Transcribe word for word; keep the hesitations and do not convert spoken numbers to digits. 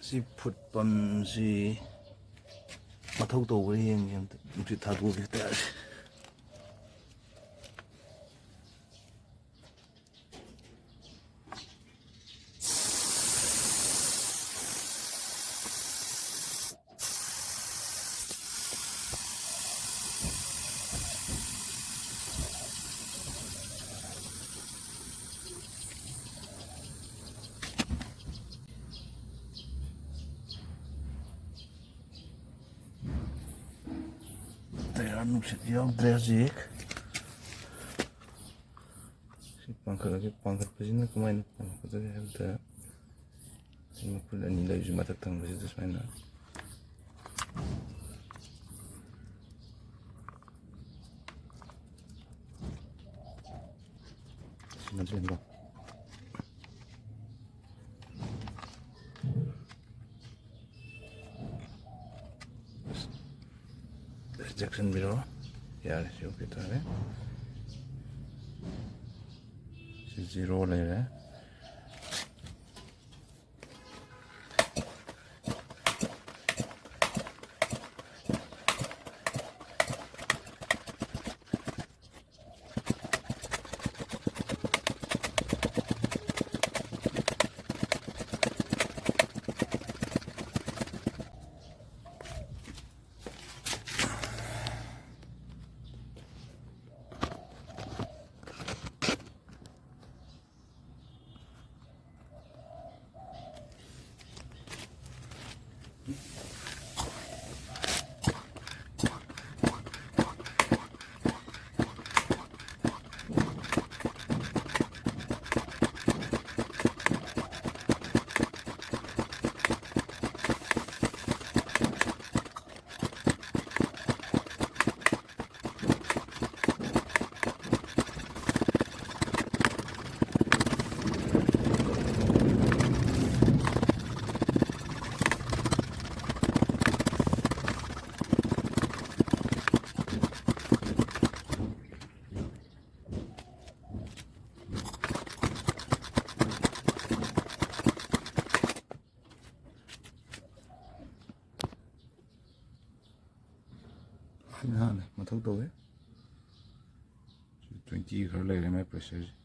ꯁꯤ ꯐꯨꯠ ꯄꯝꯁꯤ ꯃꯊꯧ ꯇꯧꯕ꯭ꯔꯥ ꯌꯦꯡꯒꯦ ꯑꯝꯇ꯫ ꯅꯨꯡꯁꯤꯠ ꯊꯥꯗꯣꯛꯑꯒꯦ ꯍꯥꯏꯇꯥꯔꯦ꯫ ꯇꯌꯥꯔ ꯅꯨꯡꯁꯤꯠ ꯌꯥꯎꯗ꯭ꯔꯦ ꯍꯧꯖꯤꯛ꯫ ꯁꯤ ꯄꯥꯡꯈꯠꯂꯒꯦ꯫ ꯄꯥꯡꯈꯠꯄꯁꯤꯅ ꯀꯃꯥꯏꯅ ꯄꯥꯡꯈꯠꯀꯗꯒꯦ ꯍꯥꯏꯕꯗ, ꯁꯤ ꯃꯈꯨꯜ ꯑꯅꯤ ꯂꯩꯕꯁꯤ ꯃꯊꯛ ꯊꯪꯕꯁꯤꯗ ꯁꯨꯃꯥꯏꯅ ꯁꯤꯅ ꯆꯦꯟꯕ꯫ ꯆꯦꯛꯁꯤꯟꯕꯤꯔꯣ꯫ ꯌꯥꯔꯦ, ꯁꯤ ꯑꯣꯀꯦ ꯇꯥꯔꯦ꯫ ꯁꯤ ꯖꯤꯔꯣ ꯂꯩꯔꯦ꯫ ꯅꯍꯥꯟꯅ ꯃꯊꯧ ꯇꯧꯋꯦ꯫ Twenty ꯈꯔ ꯂꯩꯔꯦ ꯃꯥꯏ pressure ꯁꯦ꯫